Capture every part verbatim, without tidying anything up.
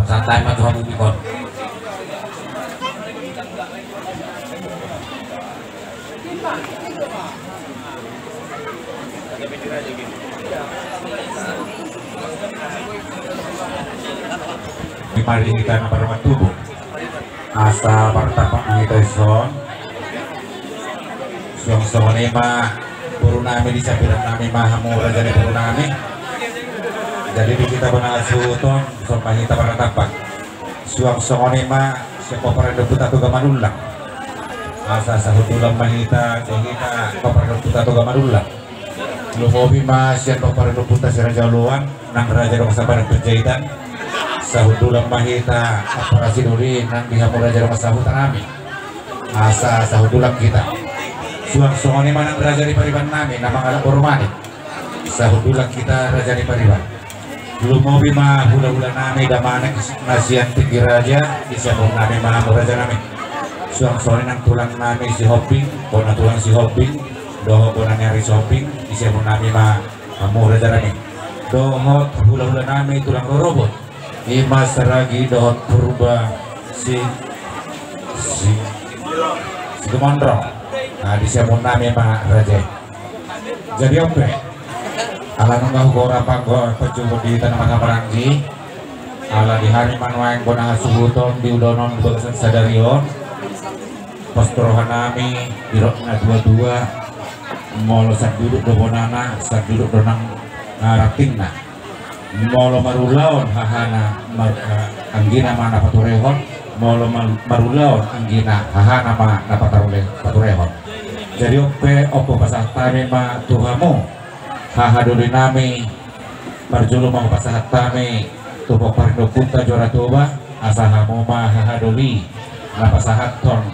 Santai ma tu hamu ingkon. Di mari hita na marhormat tubu. Asa martampak ma hita dison. Suang songon i ma boru nami, di sian boru nami ma hamu raja ni boru nami. Jadi di hita bona hasuhuton, dison ma hita martampak. Suang songon i ma sian pomparan ni ompunta Toga Manullang. Asa sahundulan ma hita, di hita pomparan ni ompunta Toga Manullang. Lumobi ma sian pomparan ni ompunta Si Raja Oloan, nang raja dongan sabadan Panjaitan. Sahundulan ma hita, ampara sidoli nang di hamu raja dongan sahuta nami. Asa sahundulan hita. Suang songon i ma nang raja ni pariban nami, na mangalap boru manik. Sahundulan hita raja ni pariban. Lumobi ma hulahula nami damanik na sian tingki raja, di sian boru nami ma hamu raja nami. Suang songon i nang tulang nami Sihombing, bona tulang Sihombing, dohot bona ni ari Sihombing, di sian boru nami ma hamu raja nami. Dohot hulahula nami tulang rorobot, i ma Saragi dohot Purba si, si, Situmorang. Nah, di sian boru nami ma raja i. Jadi on pe, ala nunga hugora panggo pajumpa di tano marhahamaranggi, ala di hami ma nuaeng bona hasuhuton di ulaon on di bagasan sadari on. Pos tu roha nami, didok na tuatua, molo sanduduk do bonana, sanduduk do nang, ah, rantingna. Molo marulaon hahana mar-, eh, anggina ma na paturehon, molo mar-, marulaon anggina hahana ma na patarule-, paturehon. Jadi on pe, on pe hupasahat hami ma tu hamu hahadoli nami, parjolo ma hupasahat hami tu pomparan ni ompunta Juara Toba, asa hamu ma hahadoli na pasahathon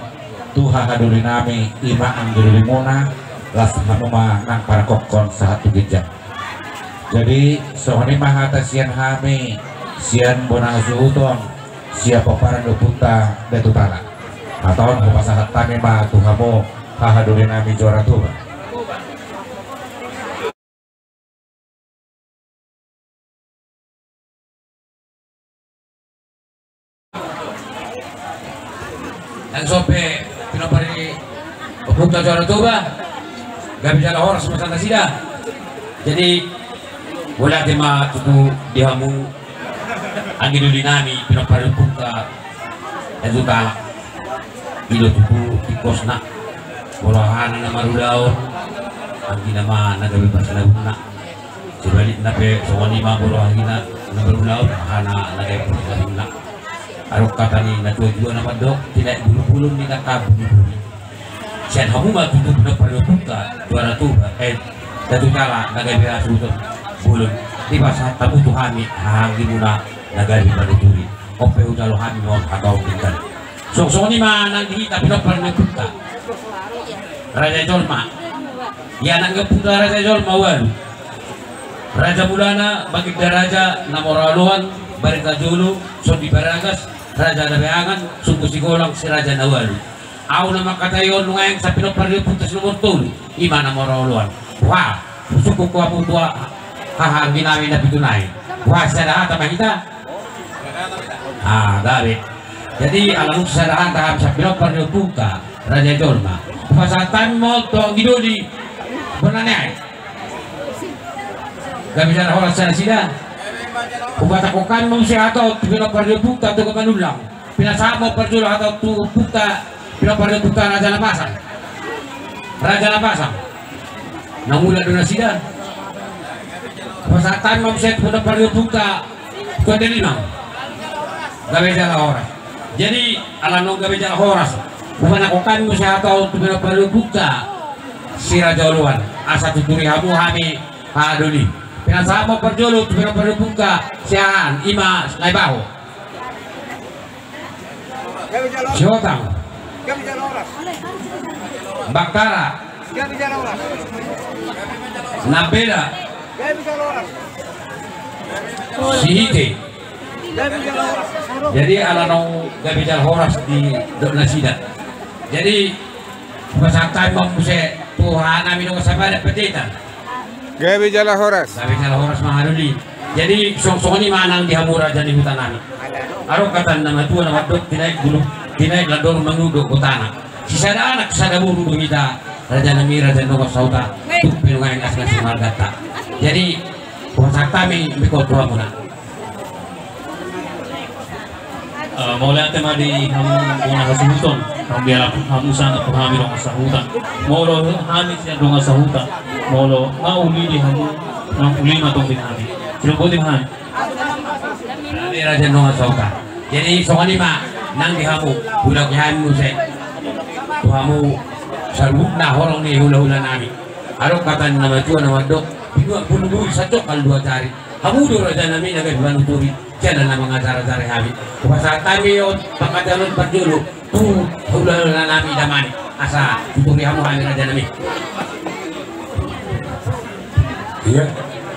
tu hahadoli nami, i ma anggidolimuna, las hamu ma nang panangkokhon sahat tu ginjang. Jadi, songon i ma hata sian hami, sian bona hasuhuton, sian pomparan ni ompunta Datu Tala. Hata on hupasahat hami ma tu hamu hahadoli nami Juara Toba. Langsung pe pinompar ni ompunta Juara Toba, gabe jala horas ma sian nasida. Jadi, mauliate ma tutu di hamu anggidolinami pinompar ni ompunta Datu Tala. I do tutu tingkosna. Molo hahana na marulaon, anggina ma na gabe parsilahunna. Sebalikna pe songon i ma, molo anggina na marulaon, hahana na gabe parsilahunna. Adong hata ni natuatua na mandok, tilaek bulung-bulung, ninna hambuli-buli. Sian hamu ma tutu pinompar ni ompunta Juara Toba, eh, Datu Tala na gabe hasuhuton bolon, dipasahat hamu tu hami haha anggimuna na gabe panuturi. On pe hujalo hami ma on hata on denggan. Songon i ma nang di hita pinompar ni ompunta Raja Jolma. Ia nang ompunta Raja Jolma ualu. Raja Mulana, Baginda Raja Namora Oloan, Barita Jolo, Sondi Baragas, Raja Dabeangan, Sungku Sigolang, Si Raja Naualu. Ahu na mangkatai on nuaeng sian pinompar ni ompunta si nomor tolu, i ma Namora Oloan. Wah, sungkun hamu tu haha angginami na pitu nai. Wah, sada hata ma hita. Ah, gabe. Jadi, ala nunga sada hata hami sian pinompar ni ompunta Raja Jolma, hupasahat hami ma on tu anggidoli bona ni aek. Gabe jala horas sian nasida. Hupatangkok hami ma muse hata on tu pinompar ni ompunta Toga Manullang. Pinasahat ma on parjolo hata on tu ompunta, pinompar ni ompunta Raja Napasang. Raja Napasang. Na mulak do nasida. Hupasahat hami ma muse tu pinompar ni ompunta Tondi Limang. Gabe jala horas. Jadi, ala nunga gabe jala horas, hupanangkok hami muse hata on tu pinompar ni ompunta Si Raja Oloan, asa tuturi hamu hami hahadoli. Pinasahat ma on parjolo tu pinompar ni ompunta Siahaan, i ma Naibaho. Siotang. Baktara. Nambela. Sihite. Jadi ala nunga gabe jala horas didok nasida. Jadi hupasahat hami ma muse tu hahanami dongan sapadan Panjaitan. Gabe jala horas. Gabe jala horas ma hahadoli. Jadi song-, songon i ma nang di hamu raja ni huta nami. Adong hata ni na matua na mandok, tinaik bulu, tinaik landor mangudo gotana. Sisada anak sada boru do hita, raja nami, raja ni dongan sahuta, tu pinungaion asna si marganta. Jadi hupasahat hami miko tu hamuna. Eh, mauliate ma di hamu bona hasuhuton, hamu dialap hamu sanga tu hami dongan sahuta. Molo hami sian dongan sahuta, molo nga uli di hamu, nang uli ma tong di hami. Sidok boti ma hami. Hami raja dongan sahuta. Jadi songon i ma nang di hamu, huulahon hami muse tu hamu saluhutna horong ni hulahula nami. Adong hata ni na matua na mandok, pinuat bulung bulu sanjongkal dua jari. Hamu do raja nami na gabe manuturi, jala na mangajarajari hami. Hupasahat hami on pangkataion parjolo tu hulahula nami Damanik, asa tuturi hamu hami raja nami. Ia,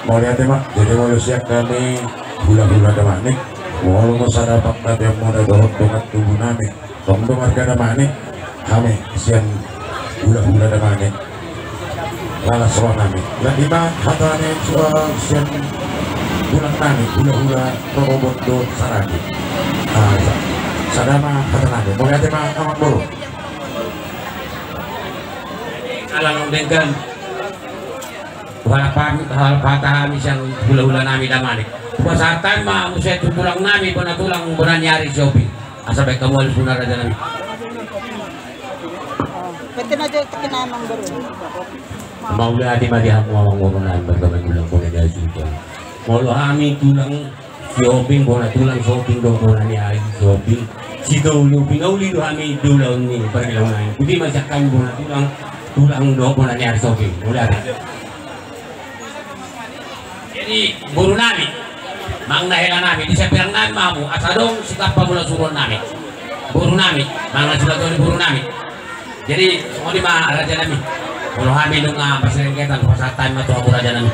mauliate ma. Jadi molo sian hami hulahula Damanik, molo muse sada pangkataion muna dohot dongan tubu nami, tong do marga Damanik, hami sian hulahula Damanik. Lalas roha nami. Lagi ma hata ni sual sian tulang nami, hulahula Rorobot dohot Saragi. Ah, sa-, sada ma hata nami. Mauliate ma amang boru. Ala nang denggan. Hualap hami, hualap hata hami sian hulahula nami Damanik. Hupasahat hami ma muse tu tulang nami, bona tulang, bona ni ari Sihombing. Asa baen hamu alusna raja nami. Berarti na jo tekin amang boru. Mauliate ma di hamu amang boru nami, marga Manullang, bona ni ari Sihombing. Molo hami tulang Sihombing, bona tulang Sihombing do, bona ni ari Sihombing. Sitolu pinauli do hami di ulaon ni pargaulan nami. Boti ma sian hami bona tulang, tulang do, bona ni ari Sihombing. Mauliate. Jadi boru nami, manang na hela nami, di sian pedang nami ma hamu, asa adong sitampa mula suruon nami. Boru nami, manang na suruon boru nami. Jadi songon i ma raja nami. Molo hami nunga marsirenggetan, hupasahat hami ma tu hamu raja nami.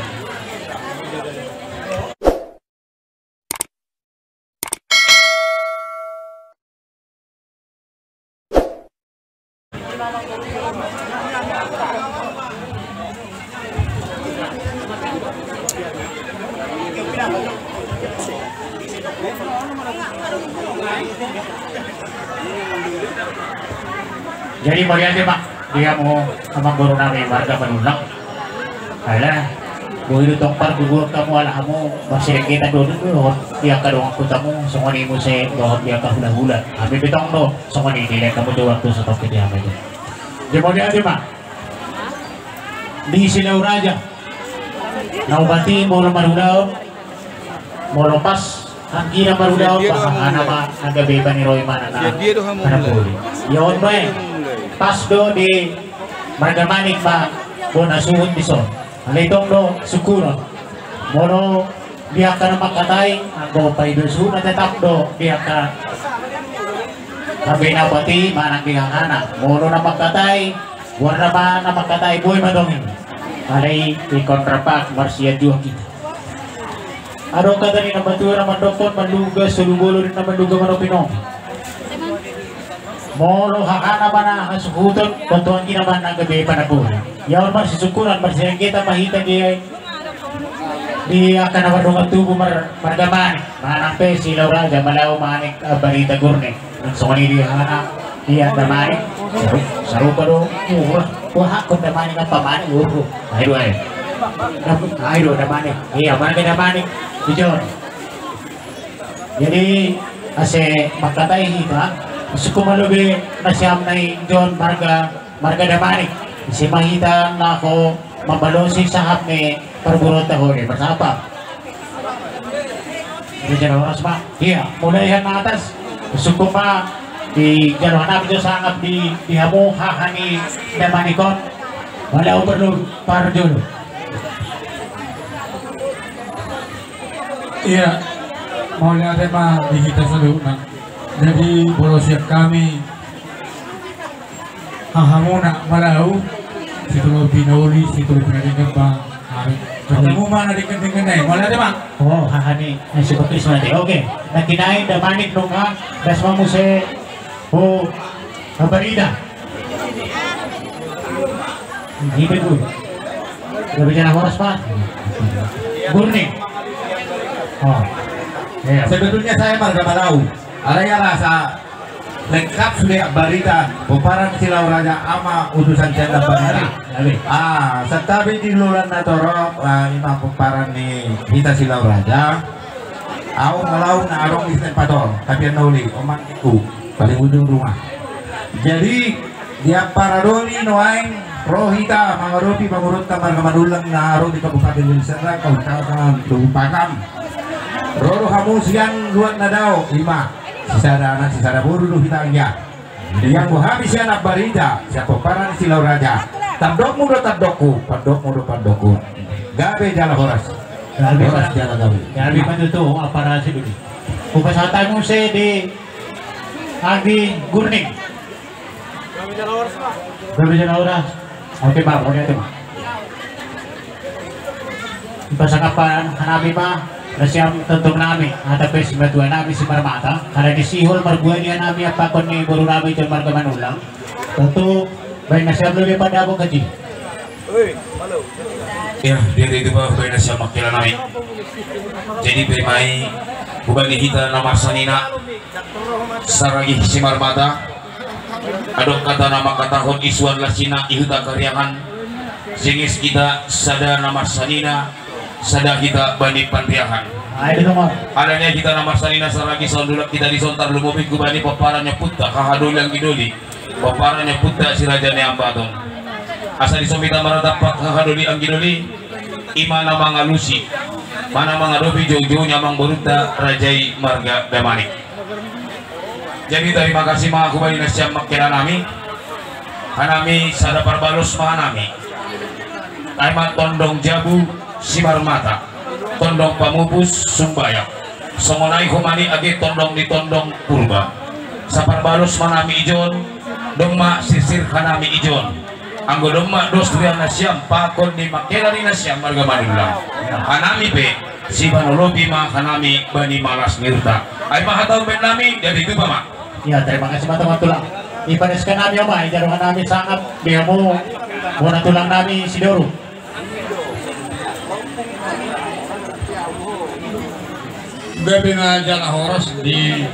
Jadi mauliate ma di hamu amang boru nami marga Manullang. Ala, boi do tong parguguron hamu ala hamu marsirenggetan do dohot di angka dongan hutamu, songon i muse dohot di angka hulahula. Hami pe tong do songon i, dilehon hamu jo waktu satongkin di hami jo. Jadi mauliate ma di Silau Raja. Na umpasa i molo marulaon, molo pas anggina marulaon, bah hahana ma na gabe paniroi manang na panamboli. Ia on baen, pas do di marga Manik ma bona suhut dison. Alai tong do sungkunon. Molo di angka na mangkatai, anggo paido suhutna tetap do di angka na binaen boti manang di hahana. Molo na mangkatai, goarna ma na mangkatai, boi ma tong i. Alai ingkon rap marsianjuang hita. Adong hata ni na matua na mandokkon, manduga solu bolon, na manduga manopi-nopi. Molo hahana ma na hasuhuton, tontu anggina ma na gabe panamboli. Ia on marsisungkunan, marsirenggetan ma hita di, di angka na mardongan tubu mar-, marga Manik. Manang pe Silau Raja, Malau, Manik, ah, Barita, Gurnik. Nang songon i di hahana, ia Damanik. Saru-, sarupa do, mura. Huahakkon Damanik, apa Manik, uru. Ai do, ai. Dam-, ai do Damanik. Ia, marga Damanik. Ijon. Jadi asa mangkatai hita, sungkun ma lobi nasiam na i, Jon, marga, marga Damanik. Ise ma hita laho mambalosi sahap ni parboruonta on, marsahap. Jadi jala horas ma. Ia, mulai sian atas. Sungkun ma dijalo hami jo sangap di, di hamu haha ni Damanik on. Mauliate ma parjolo. Ia, mauliate ma di hita saluhutna. Jadi molo sian hami, hahamuna Malau, sitolopi na uli, sitolopi na denggan, bah. Ketemu ma na denggan-denggan nai. Mauliate ma. Oh, haha ni, na si Baptis mate. Oke. Nangkin nai Damanik nunga das ma muse. Oh, Barita. Ipe, Gur? Gabe jala horas, Pak. Gurnik. Oh. Iya. Sebetulnya saya marga Malau. Alai ala sa lengkap sude Ambarita, pomparan Silau Raja, ama utusan sian Ambarita. Ah, santabi di lolan na torop, ah, ima pomparan ni hita Silau Raja. Au Malau na adong di Senen Patol, tapi na uli, oman iku, paling ujung rumah. Jadi, di ampara doli nuaeng ro hita mangadopi pangurutta marga Manullang na ro di Kabupaten Deli Serdang, Kabupaten Tumpakam. Ro do hamu sian luat na dao, ima, sisada anak, sisada boru do hita ia. Ianggo hami sian Ambarita, sian pomparan Silau Raja. Tandokmu do tandokku, pandokmu do pandokku. Gabe jala horas. Gabe jala gabe. Gabe ma tutu, ampara sidoli. Hupasahat hamu muse di anggi gurning. Gabe jala horas. Oke, Bang, oke, oke, Bang. Pasangap hanami ma nasiam tontungnami, ate pe simatua nami Simarmata, karena di sihol marbuani hanami ampakon ni boru nami jol marga Manullang. Tontu baen nasiam lobi pandapot haji. Ya, dia itu bah baen nasiam mangkela nami. Jadi pe ma i hubani hita na marsanina saragi Simarmata. Adong hata na mangkatahon isuan las sina i huta Kariangan. Singis hita sada na marsanina, sada hita bani panriahan. Alani hita na marsanina saragi saondulan hita dison tarlumobi hubani pomparan ni ompunta hahadoli anggidoli, pomparan ni ompunta si Raja ni Ambaton. Asa dison hita maratampak hahadoli anggidoli, ima na mangalusi, ima na mangadopi joujou ni amang borunta raja i marga Damanik. Jadi tarima kasih ma hubani nasiam mangkela nami. Hanami sada parbalos ma hanami. Ai ma tondong jabu Simarmata, tondong pamupus Sumbayang. Songon ai homani age tondong ni tondong Purba. Saparbalos ma hanami ijon, domma sirsir hanami ijon. Anggo domma dos rian nasiam pakon ni mangkela ni nasiam marga Manullang, hanami pe sipanolopi ma hanami bani malas ni hurta. Ai ma hata umbahen nami, jadi tupa ma. Ya, terima kasih ma tulang. Ipadas hanami oma, ijalo hanami sangap di hamu bona tulang nami Sidoru. Gabe ma jala horas di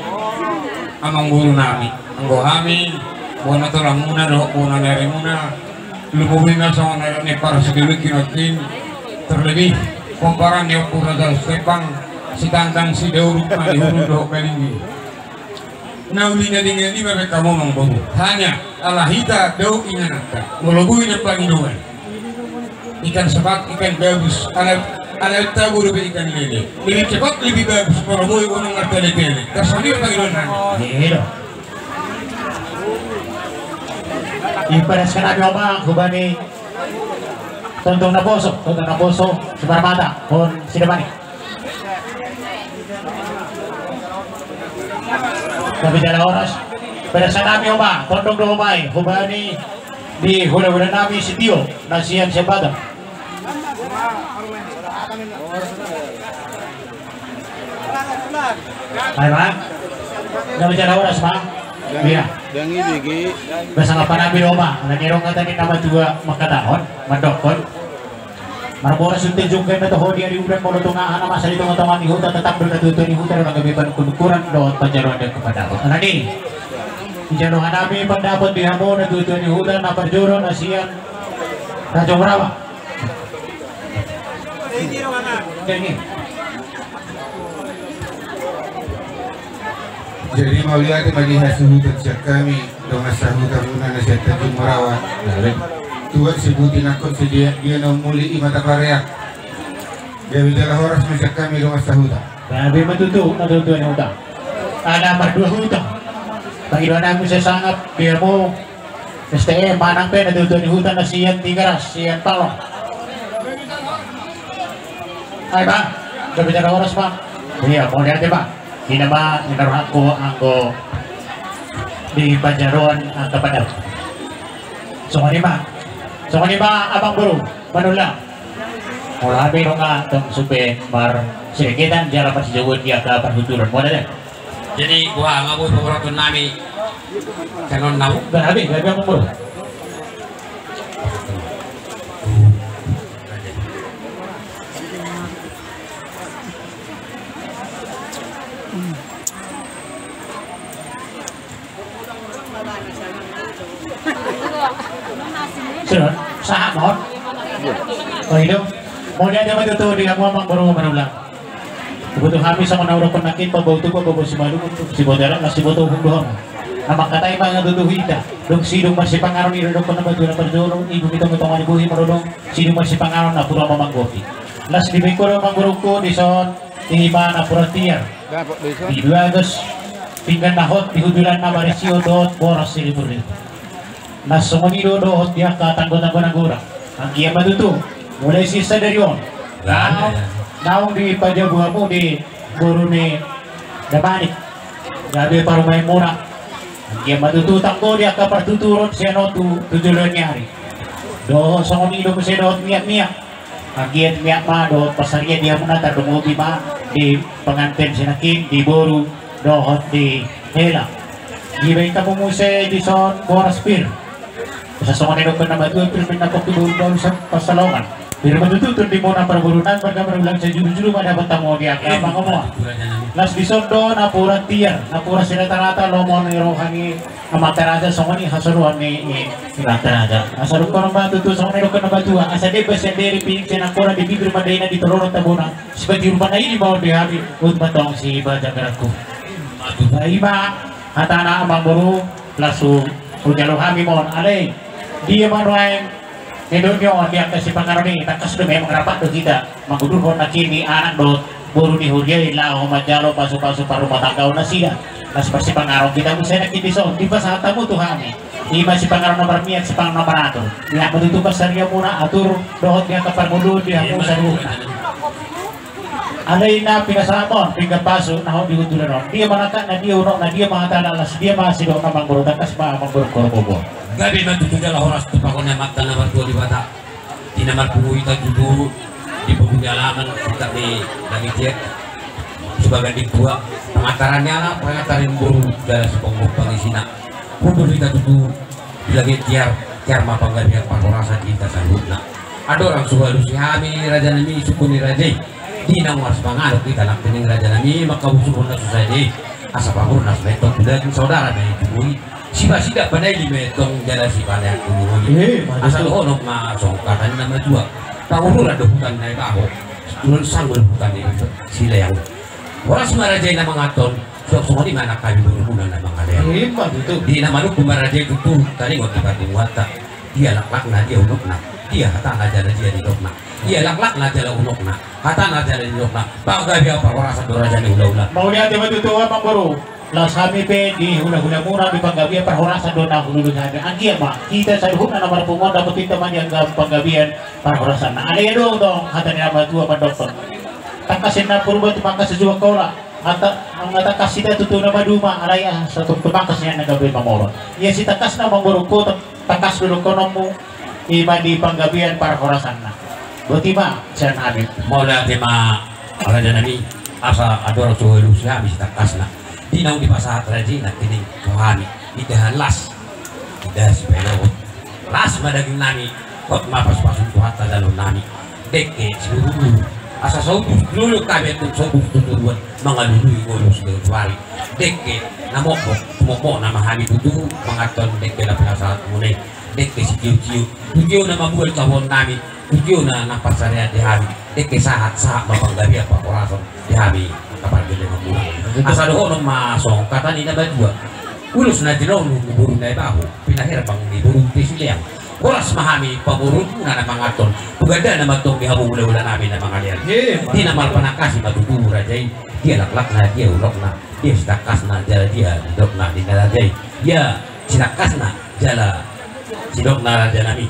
amang boru nami. Anggo hami bona tulangmuna dohot bona ni arimuna, lumobi ma songon adat ni parsidolian nangkin, terlebih pomparan ni Ompu Raja Stepang, Sitandang, Sidauruk, Manihuruk dohot Balinggi. Na uli na denggan i ma baen hamu amang boru. Hanya ala hita dao ingananta, molo boi na pangidoan, ikan sepat, ikan gabus, ala, ala tabo dope ikan lele. Lebih cepat, lebih bagus molo boi unang martele-tele. Tarsongon i ma pangidoan nami. Iya do. Ipadas hanami oma hubani tondong naposo, tondong naposo Simarmata, on Sidamanik. Gabe jala horas. Ipadas hanami oma, tondong do oma i hubani di hulahula nami Sitio na sian Siambaton. Ai ma. Gabe jala horas ma. Iya. Pasangap hanami do oma, ala ni adong hata ni na matua mangkatahon, mandokkon. Marboras unte jungkai na toho di ari udan, molo tung aha na masa di tonga-tonga ni huta, tetap do na tutu ni huta do na gabe panungkun-ungkunan dohot panjaroan dohot pandapotan. Alani i jalo hanami pandapot di hamu na tutu ni huta na parjolo na sian Tanjung Rawa. Jadi mauliate ma di hasuhuton sian hami dongan sahutamuna na sian Tanjung Marawa. Tuat siputi nangkon sidia dia na umuli i ma tapareak. Gabe jala horas ma sian hami dongan sahuta. Gabe ma tutu na tutu ni huta. Ala mardua huta. Pangidoan nami sesangap di hamu. S T M manang pe na tutu ni huta na sian Tigaras, sian Palo. Ai ma, gabe jala horas ma. Iya, mauliate ma. Ina ma, ina rohangku anggo di panjaroan angka padam. Songon i ma. Songon i ma amang boru, Manullang. Molo hami nunga tong supe marsiregetan jala marsijabuan di angka parhuntulan. Mauliate. Jadi boha nga boi panguraton nami kanon nau. Gabe, gabe amang boru. Sudah, sahat non. Oh, itu. Mauliate ma tutu di hamu amangboru marulang. Butuh hami sama na udah pernah kita bau tubuh bau simalumun, sibotelan, nasi botol hunduhon. Nama katai ma tutu hita. Dung sidung marsipanganon i didok na batu na parjolo, ibu kita metongan ibu hi marodong, sidung marsipanganon na pura mamanggopi. Las di bengkoro amangboruku dison, ima na pura tiar. Di dua gas pinggan na hot di hudulan na marisio dot boras siriburri. Na songon i do dohot di angka tanggo-tanggo na gora. Anggiat ma tutu, mulai sisadari on. Naung, naung dipajabu hamu di boru ni Damanik. Gabe parumaen muna. Anggiat ma tutu tanggo di angka partuturon sian on tu, tu joloan ni ari. Dohot songon i do muse dohot miak-miak. Anggiat miak ma dohot pansarian di hamuna tardongopi ma di pengantin sinangkin di boru dohot di hela. Dibaen hamu muse dison boras pir. Sasongon na nidok na matua pir, pir na pokki boru baru sa-, pansalongan. Pir ma tutu tondimuna parboruan, marga marulang sajuru-juru ma dapot hamu di angka pangomoan. Las dison do na pura tiar, na pura sirata-rata lomo ni roha ni amanta raja songon i hasoluan ni, ni amanta raja. Asa dung paromba tutu songon na nidok na matua, asa deba sian deri ping sian angkora di bibir ma daina di tolonan tabona. Sipati rupana i di maon di hami, ut ma tong si baja gerakku. Ima hatana amangboru, las hujalo hami ma on, alai dia ma nuaeng nidok ni on di angka sipanganon i, tangkas do memang rapat do hita mangudurhon nangkin ni anak dohot boru ni huria i laho manjalo pasu-pasu parrumatanggaon nasida. Las parsipanganon hita muse nangkin dison, dipasahat hamu tu hami. Ima sipanganon na marmiak, sipanganon na maratur. Ima tutu pansarian muna, atur dohot di angka parngoluon di hamu saluhutna. Alai na pinasahat on, pinggan pasu na hot di hudulan on. Dia ma langkatna, dia unokna, dia ma hatana, las dia ma sidokna amangboru, tangkas ma amangboru horbo. Gabe ma tutu jala horas tu pangkon ni Amanta na martua Debata. Di na marpungu hita tutu di pungu ni alaman, hita ni lagi dia sebagai di tua pengantaran ni anak, pengantaran ni boru, jala seponggop pangisina. Hundul hita tutu di lagi tiar, tiar ma panggabean parhorasan di hita saluhutna. Andorang so hualusi hami raja nami suku ni raja i, di naung marsipanganon hita nangkining raja nami, mangkabusuhon na so sadia i. Asa pamurnas ma i tong tu daging, saudara ma i tu bohi. Sipasidak panaili ma i tong jala sipalean tu bohi. Eh, asa dohonon ma songon hata ni na matua. Pangururan do huta ni Naibaho, sanggul huta ni Sileang. Horas ma raja i na manganhon, suang songon i ma nang hami borumuna na mangalean. Ima tutu. Di na manungkun ma raja i tutu, taringot di parpunguanta. Dia laklakna, dia unokna, dia hatana jala dia nidokna. Dia laklakna jala unokna, hatana jala nidokna. Panggabean parhorasan do raja ni hulahula. Mauliate ma tutu amangboru. Las hami pe di hulahulamuna di panggabean parhorasan do na hululus hami. Anggiat ma hita saluhutna na marpungu on dapot hita ma di angka panggabean parhorasanna. Alai adong do hata ni na matua mandokkon. Tangkas ninna Purba, tumangkas tu Sibangkaola. Hata, anggo tangkas hita tutu na maduma, alai asa tumangkas ninna gabe mamora. Ia sitangkasna amangboruku, tangkas do dohononmu, ima di panggabean parhorasanna. Boti ma sian hami. Mauliate ma raja nami, asa andorang so hualusi hami sitangkasna. Di naung dipasahat raja i nangkining tu hami, indahan las, indahan sipaelehon. Las ma daging nami, hot ma pasupasu ni Tuhanta jaloon nami. Dengke siuruuru, asa saubus lulung hami antum saubus tu toruan, mangalului ngolu siganuari. Dengke na mokmok, tumokmokna ma hami tutu manganhon dengke na pinasahatmuna i. Dengke sitiotio, tu tio na mambuat tahuon nami, tu tio na pansarian di hami. Dengke sahat, sahat ma panggabean parhorasan di hami angka pargellenganmuna. Asa dohonon ma songon hata ni na matua. Ulos na jinalum ni boru Naibaho, pinaherbang ni boru Sileang. Horas ma hami parborumuna na manganhon. Tu gandana ma tong di hamu hulahula nami na mangalean. Di na marpanangkasi ma tutu raja i. Dia laklakna, dia unokna, dia sitangkasna jala dia nidokna ninna raja i. Dia sitangkasna jala sidokna raja nami.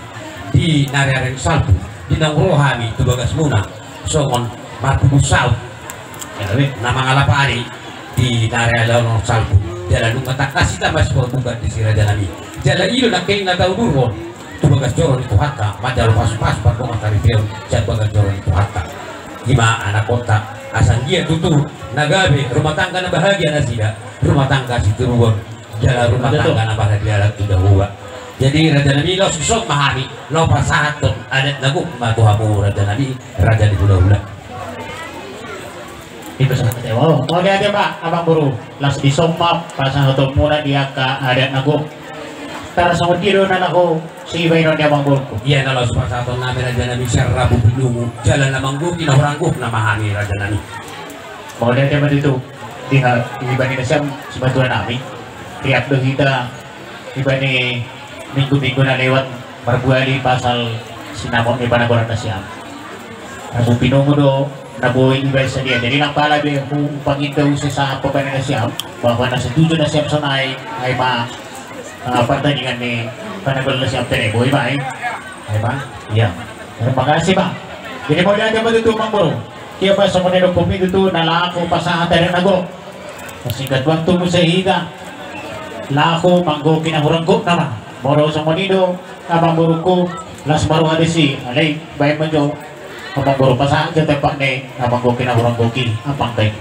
Di na reareng salpu, di naung ro hami tu bagasmuna songon marpudun saut na mangalapari di na reareng salpu. Jala nunga tangkas hita masipatugan disi raja nami. Jala i do nangkining na taudurhon tu bagas joro ni Tuhanta, manjalo pasupasu pardongan paripeon sian bagas joro ni Tuhanta. Ima anakhonta, asa anggiat tutu na gabe rumah tangga na bahagia nasida, rumah tangga sitiruon, jala rumah tangga na marhadiaran tu Jahowa. Jadi raja nami, laos dison ma hami laho pasahathon adat na gok ma tu hamu raja nami, raja ni hulahula. Dipasahat ma. Oke, oke, Pak, amangboru. Laos dison ma pasahathonmuna di angka adat na gok. Tar songon dia do na laho sibaenon ni amangborungku. Ia na laho sipasahaton nami raja nami sian rambu pinungu jala na manggohi na hurang gok nama hami raja nami. Mauliate ma tutu. Di ha-, di bani nasiam simatua nami. Riap do hita di bani minggu-minggu na lewat marbuali pasal sinamot ni panagoran nasiam. Rambu pinungu do na boi dibaen sadia. Jadi nang pala be hupangindo use sahat pe bani nasiam bahwa na setuju nasiam sonai, ai ma, ah, pertandingan ni panagoran nasiam pe boi ma i. Ai ma. Ia. Terima kasih, Bang. Jadi mauliate ma tutu, Amangboru. Ia, Bang, songon na dokkon i tutu na laho pasahat ari na gok. Singkat waktu muse hita laho manggohi na hurang gok nama. Molo songon i do, amangborungku, las ma roha disi, alai baen ma jo amangboru pasahat jo tempat ni na manggohi na hurang gok i, ampang baen.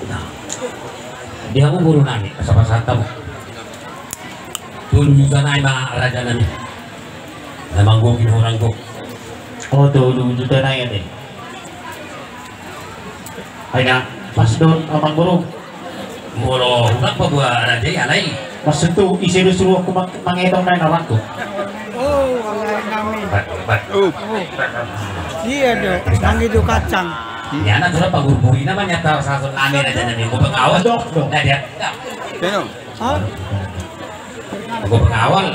Nah. Di hamu boru nami, asa pasahat hamu. Tolu juta nai ma raja nami. Na manggohi na hurang gok. Oh, tolu juta nai ate. Ai na pas do amangboru. Molo hurang paboa raja i alai. Maksudhu ise do suruonku mang-, mangetong nai na hurang gok. Oh, alai nami. Bat, bat. Oh. Ia do, mangido kacang. Ia na sudah pagurguri nama nyata sason nami raja nami. Gua pengawal. Dok, dok. Nah, dia. Keno. Hah? Gua pengawal.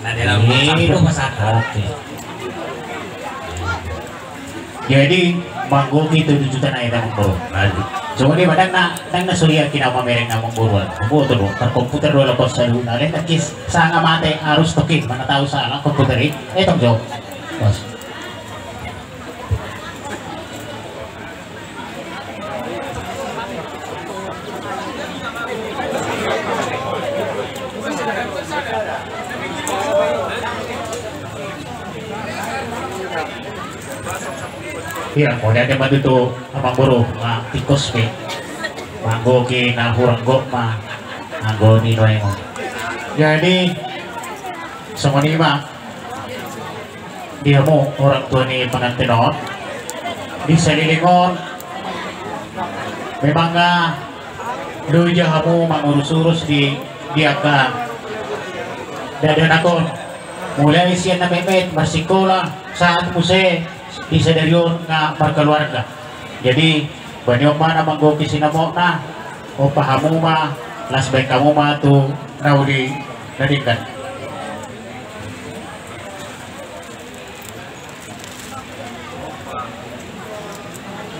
Nah, dia lalu. Iya. Satu pasahat. Oke. Jadi manggohi tolu juta nai, Amangboru. Baik. Songon i ma, ndang na, ndang na so diakina mamereng, Amangboru. Amangboru, tarkomputer do laho saluhutna, alai ndang kis sanga mate arus tokin, mana tahu salah komputer i. Eh, tong jo. Bos. Ia, mauliate ma tutu, Amangboru, ma tingkos pe. Manggohi na hurang gok ma anggo ni nuaeng on. Jadi songon i ma. Di hamu orang tua ni pengantin on, di saliling on, memang nga loja hamu mangurus-urus di, di angka dakdanak on. Mulai sian na metmet marsikola, sahat muse di sadari on nga markeluarga. Jadi baen on ma na manggohi sinamotna, ompa hamu ma, las baen hamu ma tu na uli na denggan.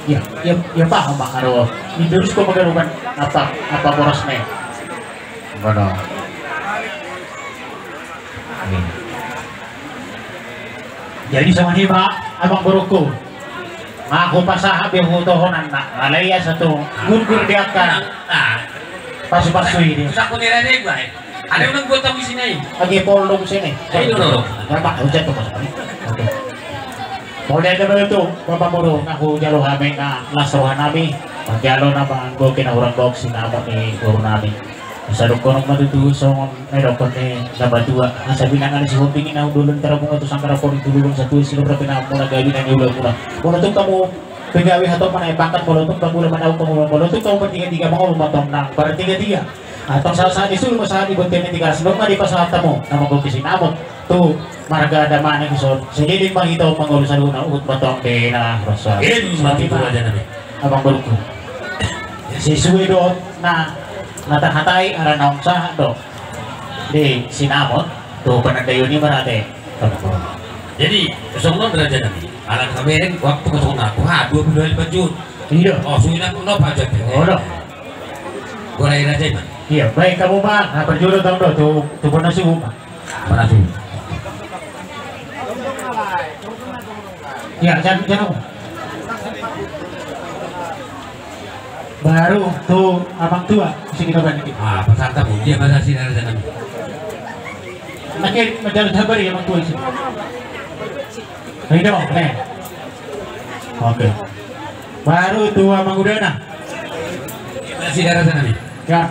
Ia, ia, ia paham, Bang, aro. Indurus ko magaruban apa, apa boras ne. Bono. Jadi songon i ma, Amangborungku. Nga hupasahat be hutohonan na, alai ia satu gurgur di angka. Pasu-pasu i dia. Sudah aku nilai deh, Bang. Ada yang buat tamu sini. Age pol do muse. Ayo, dulu. Bapak, hujan tuh, Mas. Oke. Mauliate ma tutu, Amangboru, na hujalo hami na las roha nami. Manjalo na manggohi na hurang gok sinamot ni boru nami. Asa dohonon ma tutu songon na dohonon ni na matua. Asa bilang ada si hombing na undulun tarabunga tu sangkara poli tululun satu isi lura pina mula gabi na ni ula mula. Molo tung hamu pegawai hatop mana pangkat, molo tung pangula mana hamu, molo tung hamu bertiga-tiga mangolu mantong nang bertiga-tiga. Antong sahat-sahat ni sulu ma sahat ni bontean ni Tigaras, nunga dipasahat hamu na manggohi sinamot tu marga Damanik dison. Sahali ma hita mangolu saluhutna, huhut mantong di na rosa. Ima tutu raja nami. Amangborungku. Sisue do na, na tahatai, ala naung sahat do di sinamot tu panandaion i ma ate. Jadi songon on raja nami. Ala na bereng waktu kosong na, ha, dua puluh hari panjut. Iya. Oh, suina pun no panjut. Oh, no. Gorai raja i ma. Iya, baen hamu ma, na parjolo tong do tu, tu bona suhu ma. Bona suhu. Iya, jan, jan hamu. Baru tu amang tua, sini kapan ini? Ah, pasahat hamu, dia masa sini ada dalam. Makin mencari sabar ya amang tua sini. Ayo dong, nih. Oke. Baru tu amang udana. Masih darah sana nih. Ya.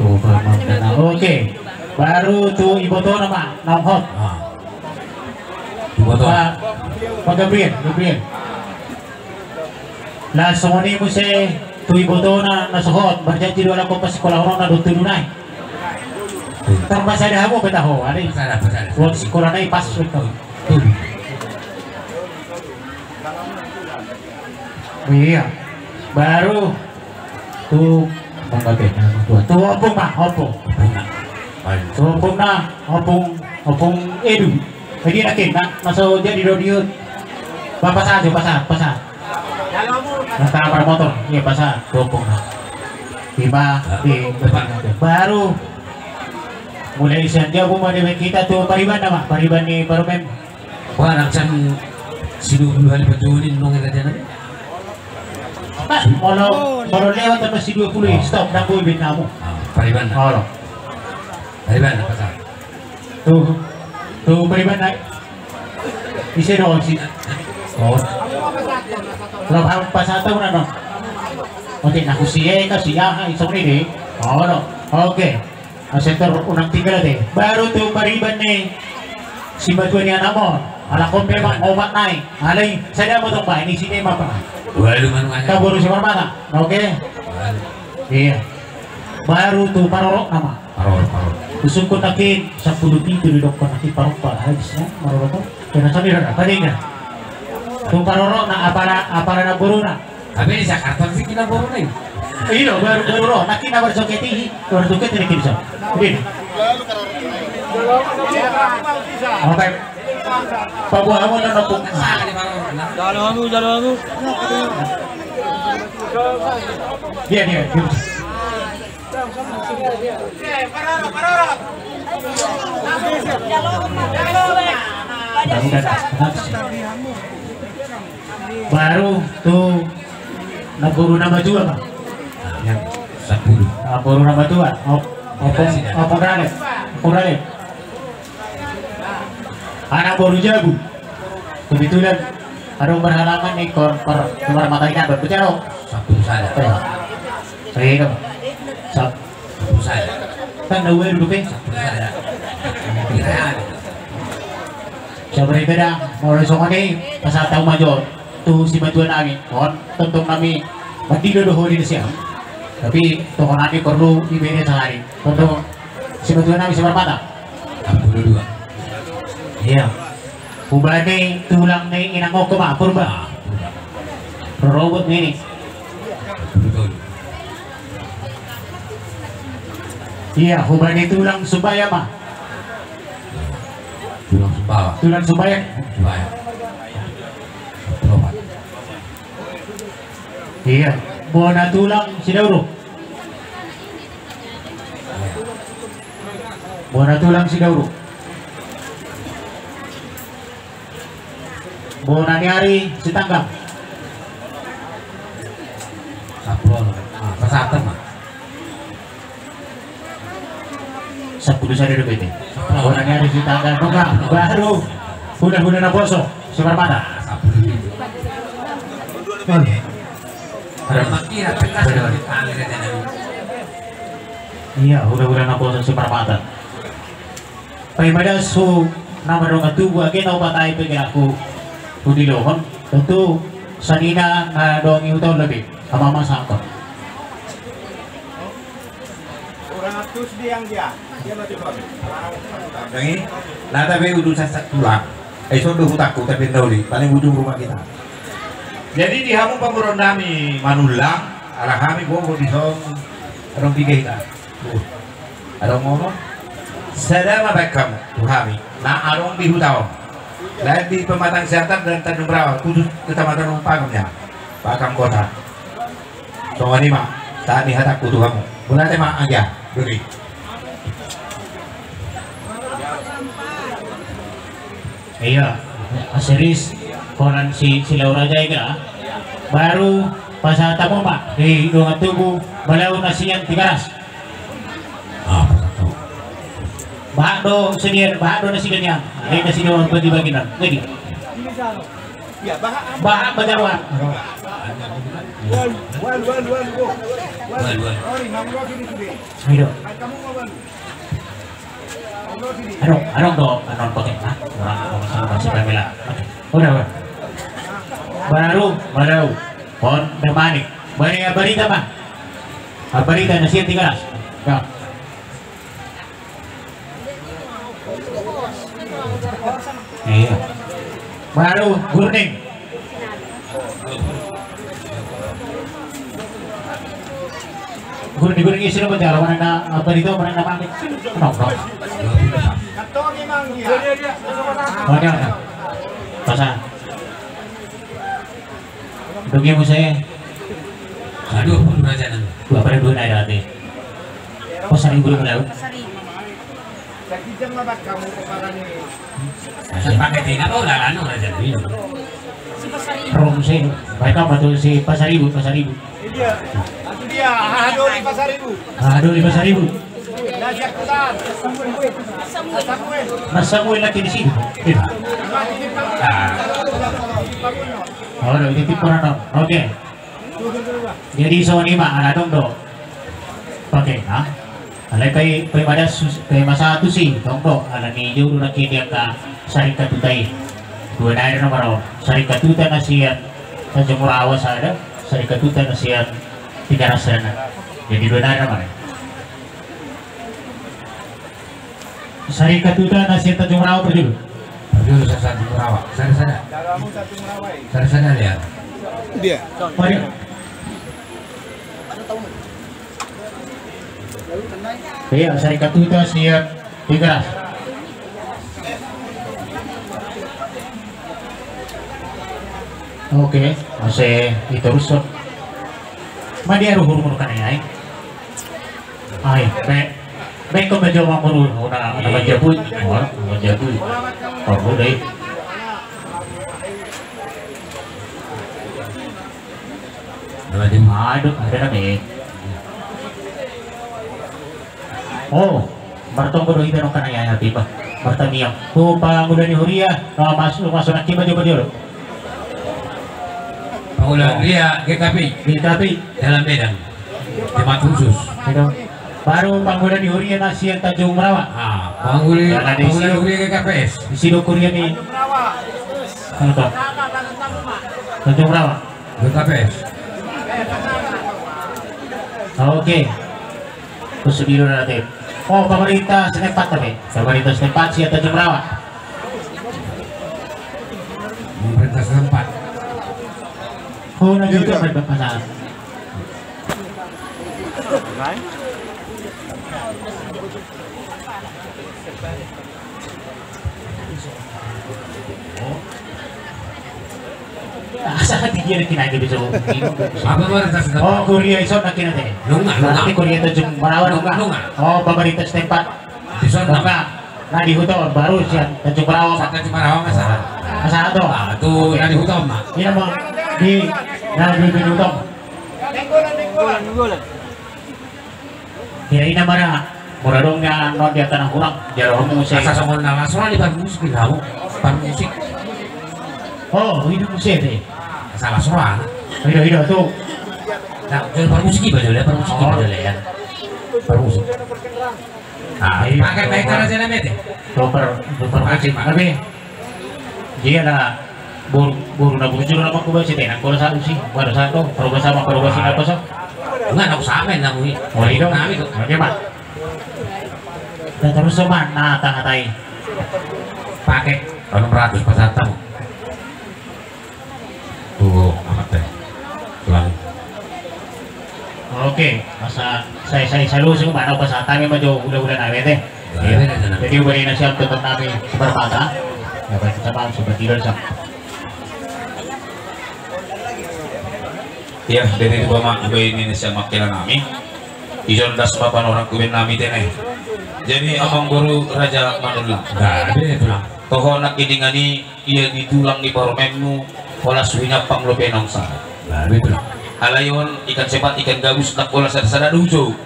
Oke. Baru tu ibotona ma, naung hot. Ah. Ibotona. Pak, Pak Gabriel, Gabriel. Laos songon i muse tu ibotona na so hot, marjanji do ala kompas sikola horona do tudu nai. Tar pasada hamu peta ho, ale. Pasada, pasada. Uang sikola nai pas betul. Tudu. Iya. Baru tu, tu ompung ma, ompung. Tu ompung na, ompung, ompung Edu. Jadi yakin na, na so jadi do diut. Ba, pasa jo, pasa, pasa. Nang tangga parmotor, iya pasa, tu ompung na. Ima, di, baru. Mulai sian jabu ma di hita tu paribanna ma, pariban ni parumaen. Wah, nang sian si dua puluh hali pajuhon i nunga i raja nami. Pas, molo, molo lewat tamba si dua puluh i, stop, ndang boi baen hamu. Ah, paribanna. Olo. Paribanna, pasa. Tu, tu paribanna. Ise do si. Oh. Lo paham pasa tau na no. Oke, na husi e ka si aha, isong ni de. Olo. Oke. Sektor unang tinggal ate. Baru tu pariban ni simatua ni anakmu. Ala kompe ma opat nai. Alai sada motong ba ini sini ma pa. Walu manu aja. Taboru Simarmata. Oke. Walu. Iya. Baru tu parorok nama. Parorok, parorok. Usungkun nangkin sampulu pitu didokkon nangkin parorok pa habis ya. Parorok tu. Kena sambil apa dia? Tu parorok na apara, apara na boru na. Tapi di Jakarta sih kena boru nih. Iya, baru, baru roh. Nangkin na baru soket i, baru soket i nangkin so. Oke. Oke. Pabuat hamu na nopung. Jalo hamu, jalo hamu. Dia, dia, dia. Baru tu na boru na matua ma. Yang sepuluh. Na boru na matua. Op-, opung, opung Ralep. Opung Ralep. Anak boru jabu. Kebetulan adong berhalangan nih kor, kor, keluar mata ikan, betul? Satu saja. Saya itu. Satu. Satu saja. Kan dua duduk ya? Satu saja. Sabar iba da, molo songon i, pasahat hamu ma jo tu simatua nami, on, tongtong nami, mandilo do ho di sian. Tapi, tongtong nami porlu ibere sahari. Tongtong simatua nami Simarmata. Sampulu dua. Iya. Hubani tulang ni inangko ma, Purba. Rorobot ni ini. Iya, hubani tulang Sumbaya ma. Tulang Sumbawa. Tulang Sumbaya. Sumbawa. Iya, bona tulang Sidauru. Bona tulang Sidauru. Bona ni ari Sitanggang. Sampulu. Ah, pasahat ma. Sampulu sada do bete. Bona ni ari Sitanggang. Nunga, baru. Hula-hula naposo. Simarmata. Ada. Iya, hula-hula naposo Simarmata. Paima das hu na mardongan tubu age na upatai pe gerakku. Hudilohon, tontu sanina na dongan i hutaon labe. Ama ma sangkon. Orang atus di yang dia. Dia mati babi. Nang i, na tabe udu sasak tulang. Eh, sondo hutangku, tapi ndoli. Paling ujung rumah kita. Jadi di hamu pamoruon nami Manullang, ala hami gogo di son, adong piga hita. Uh. Adong ngomong, sada ma baen hamu tu hami na adong di huta on. Lain di Pematang Siantar dan Tanjung Perawan, khusus Kecamatan Ulu Panggung ya, Pakam Kota. Songon i ma sahat ni hatangku tu hamu. Mauliate ma anggia, doli. Iya, Asiris, holan si, si Laura Jaiga. Baru pasahat hamu ma di dongan tubu Balaou na sian Tigaras. Ah, pasahat hamu. Bahat do senian, bahat do na sian nian. Ini na sian nian bagi-bagi na. Jadi. Bahat bajawan. Wan, wan, wan, wan. Ayo. Adong, adong do, adong pakai, ah, orang, orang sama si Pamela. Udah, udah. Baru, baru. Pon, udah manik. Bari, barita, Bang. Barita, nasi tiga belas. Ya. Iya. Baru gurning. Gurning, gurning isi lo penjara, mana na apa itu, mana na mandi. Nong, nong. Mana na? Pasang. Dong ya, Musa, ya. Aduh, pun raja nang. Gua pada dua naik hati. Pasang ibu lu. Pakai tina kau lah, anu, raja nang. Rom sih. Baik, apa tuh si Pasaribu, Pasaribu. Iya. Itu dia, haha, doli Pasaribu. Haha, doli Pasaribu. Mas Samuel lagi di sini. Iya. Ah. Oh, udah, itu tipe orang dong. Oke. Jadi, so ni ma, ala dong do. Pakai, ha? Alai pe, pe mada sus-, pe masa tu si, tong do, ala ni juru na kini angka Sari Katuta i. Dua nari na maro, Sari Katuta na sian Tanjung Rawa sada, Sari Katuta na sian Tigaras sana. Jadi dua nari na maro. Sari Katuta na sian Tanjung Rawa parjolo. Parjolo sa Tanjung Rawa. Sada, sada. Sada, sada, ya. Dia. Oh, dia. Iya, Sari Katuta sian Tigaras. Oke, masih itu rusuh. Ma dia ruhur murka ni ai. Ai, be, be ko bejo ma murur, una, una bejo bui. Wah, bejo bui. Parlu deh. Aduh, ada na be. Oh, martonggo do hita nang kanai ai, hati ba. Martamiang. Tu pangula ni huria, na masuk, masuk nang kima jo, jo. Pangula ni huria, G K P. G K P. Dalam bedang. Jemaat khusus. Baru pangula ni huria na sian Tanjung Rawa. Ah, pangula, pangula ni huria G K P S. Isi do huria ni. Anu to. Tanjung Rawa. G K P S. Oke. Terus di luar nanti. Oh, pemerintah setempat tapi. Pemerintah setempat sian Tanjung Rawa. Pemerintah setempat. Oh, nanti itu apa, Pak Hasan? Asa hati dia lagi nanya bisa. Apa marah tas? Oh, huria ison lagi nanti. Nunga, nunga. Nanti huria Tanjung Rawa nunga. Nunga. Oh, pemerintah setempat. Ison nunga. Nah, di Hutom baru sian Tanjung Rawa. Tanjung Rawa nggak salah. Nggak salah tuh. Ah, tuh, nah, di Hutom, Mak. Iya, Bang. Di, nah, di, di Hutom. Ya, ina mana? Mura dong ya, non dia tanah kurang. Jaro musik. Asa songon na las roha di parmusik, di hamu. Parmusik. Oh, ini musik deh. Asa las roha. Ido, ido, tuh. Nah, jadi parmusik iba jole, parmusik iba jole ya. Parmusik. Ah, pakai baik cara sana mete. Tuh, par, tuh, parmusik. Tapi Dia na boru, boru na bujur na mangkuba si tenang bola satu si, bola satu, peruba sama, peruba sini apa so? Enggak, enggak usah main namu i. Oh, itu. Nami tu. Oke, Pak. Dan terus sama na tangah tai. Pakai enam ratus pasar tamu. Tuh, amat deh. Tulang. Oke, masa saya, saya selalu sih mana pas tami ma jo hula-hula na bete. Jadi ubari nasihat tetap nami seperpata. Ya, baik, sama seperti itu, sama. Ya, dari itu, Bapak, ubari nasihat makilan nami. Ijon das papan orang kuben nami tene. Jadi, amang boru Raja Manula. Nah, dia itu lah. Toho nak kidingani ia di tulang ni parumaenmu, holan suhi nyampang dope naung sada. Nah, betul. Alai on ikan sepat, ikan gabus, ndang pola sada-sada do hujou.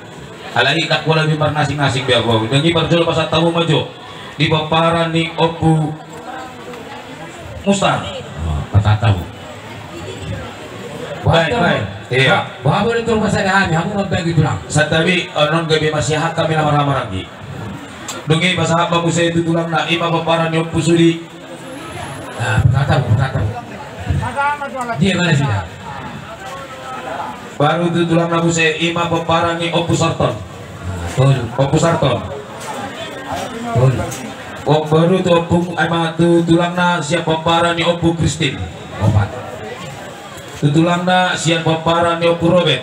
Alai ndang pola be marnasing-nasing be ahu-ahu. Dung i parjolo pasahat hamu ma jo di pomparan ni Ompu Mustar. Oh, pasahat hamu. Baik, baik. Iya. Ba-, ba-, boleh tolong pasada hami, hamu mambagi tulang. Santabi, onon gabe masiahat hami na marhaha maranggi. Dung i pasahat ma muse tu tulangna, i ma pomparan ni Ompu Sudi. Nah, berkata, berkata. Dia mana sih? Baru tu tulangna muse, i ma pomparan ni Ompu Sarton. Tolu. Ompu Sarton. Tolu. Om baru tu Ompu, i ma tu tulangna sian pomparan ni Ompu Kristin. Opat. Tu tulangna sian pomparan ni Ompu Robert.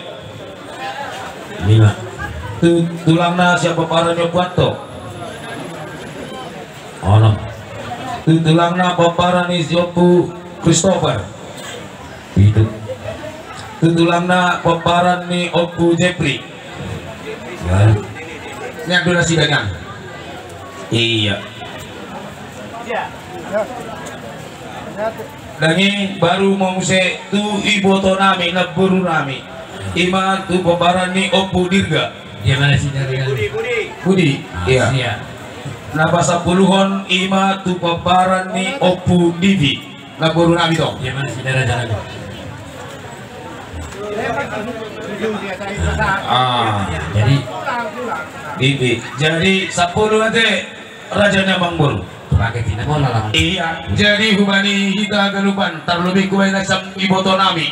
Lima. Tu tulangna sian pomparan ni Ompu Anto. Onom. Tu tulangna pomparan ni Ompu Christopher. Pitu. Tu tulangna pomparan ni Ompu Jepri. Walu. Nian do nasida nian. Iya. Dung i baru ma muse tu iboto nami, namboru nami. I ma tu pomparan ni Ompu Dirga. Dia mana sih dari Budi, Budi. Budi. Ah, iya. Sia. Na pasampuluhon i ma tu pomparan ni Ompu Divi. Namboru nami tong. Dia mana sih dari jalan? Ah. Jadi Divi. Jadi sampulu ate. Raja ni amangboru. Pakai tina bola lah. Iya, jadi hubani hita ganupan, tarlobih hubani na sian iboto nami,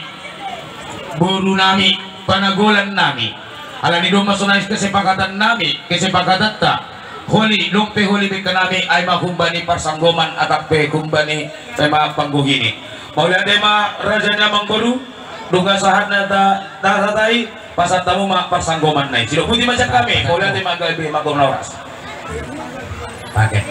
boru nami, panagolan nami. Alani domma sonai kesepakatan nami, kesepakatanta. Holi, dung pe holi bengke nami, ai ma hubani parsanggoman, atap pe hubani pe ma panggohi ni. Mauliate ma raja ni amangboru, dung sahat na ta, ta, ta, tai, pasahat hamu ma parsanggoman nai. Sidok puji ma sian hami, mauliate ma gabe ma gomna horas. Pakai.